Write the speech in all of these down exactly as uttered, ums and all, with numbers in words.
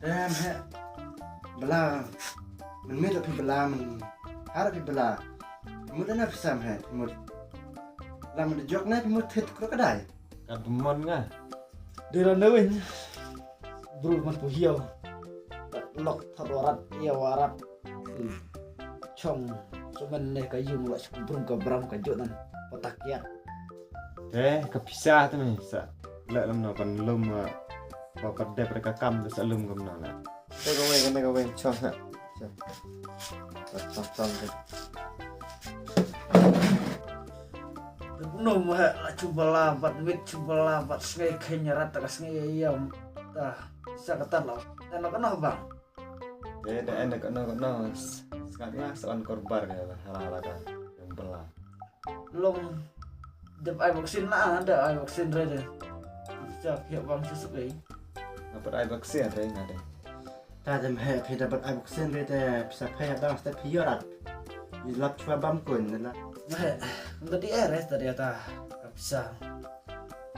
Em he. Bala. Mynmiet phi bala, mynhar phi bala. Mut na phi sam he, mut. Lam de jok na phi mut thit krok kadai. Ka bymon nga. Dei la newin. Bru man pu hiau. Lok thot warat ia warat. Chong sumen ne ka yung la suk brum ka bram ka jot nan. Patak ya. Eh, ka pisa te me sa. La lam no pan lum, eh, ba pat dep ka kam te sa lum kam no la. Te ka wei, ka wei chong ha. Chong, chong, chong. Num ha la chubala bat mit chubala bat sngai khenyarat ta ka sngai yam ta sa ka tan la. Tan la ka noh bang. Eh, da en ka noh ka noh. Sngap nga sa on korbar ka hala hala ka. Yang bela. Long dep ai vaksin la, da ai vaksin re de. Sa phi bang sisuk ei. Nga pat ai vaksin re nga de. Ta dem he phi da pat ai vaksin re de pisa phi bang sta phi yorat. Ni lap chwa bam kun la. Nga he nga di e re ta de ta pisa.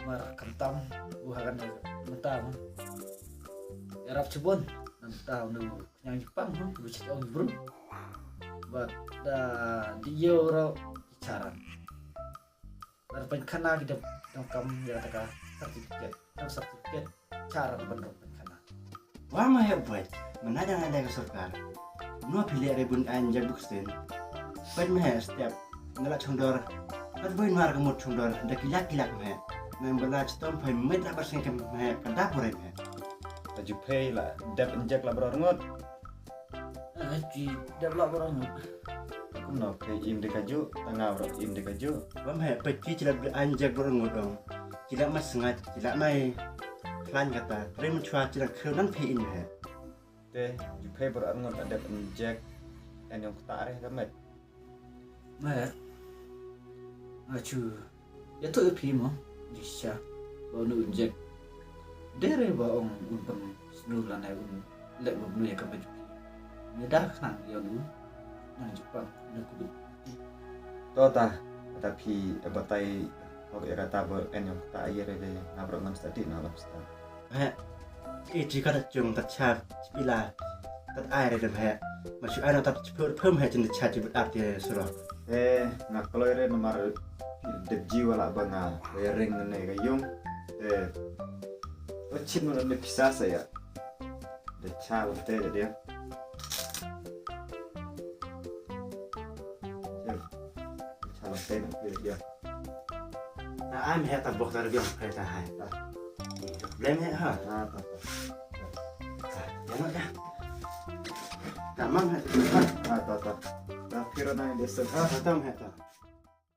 Mar kam tam u ha kan tam. Yarap chubun. Nang ta u nu. Yang Jepang tu, tu cik ong bru. Bat da di yo ro charan. Bar pen khana ki dong dong kam ya ta ka certificate, dong certificate charan ban dong pen khana. Wa ma he bai, mana dang ada ka sorkar. No phi le re bun an ja buksen. Pen ma he step. Nga la chongdor. Kat boi nwar ka mut chongdor da kilak kilak mhe. Nang bala chitom phai met la bar seng kem mhe ka da pore mhe. Ka ju phai la dep injek la bro ngut. Eh, ji dep la bro ngut. Kum no phai im de ka ju, tanga bro im de ka ju. Bam he pet ki chila bri injek bro ngut dong. Chila mas ngat, chila mai. Klan kata, rim chwa chila khrew nan phai in he. Te ju phai bro ngut la dep injek. En yong kata re ka met. Meh. Nga chu ïathuh ïa phi mo. Di sha ba un injek. Dei re ba ong un pyn snu lane un leh ba bnu ïa ka met jong phi. Nga da khnang ïa un nang jupang na covid. To ta, ta phi batai hok ïa kata ba en ïa kata ïa re de nga bro ngan study na lap sta. He. Iti kata chung tat cha ila tat ai re dem he. Ma shu ai no tat chipur phum he chin cha chi bit ap te suro. Eh, nga kloi re namar de jiwa la ba nga re ring ne ga yung. Eh. Ba chin mo ne pisa sa ya. De cha lo te de dia. Cha lo te de dia. Na ai me ta bok ta rubiang kai ta hai. Blem he ha. Ah, ta, ta. Ta, ya no ya. Ta mam he. Ah, ta, ta. Ta pira na de se. Ah, ta tam he ta.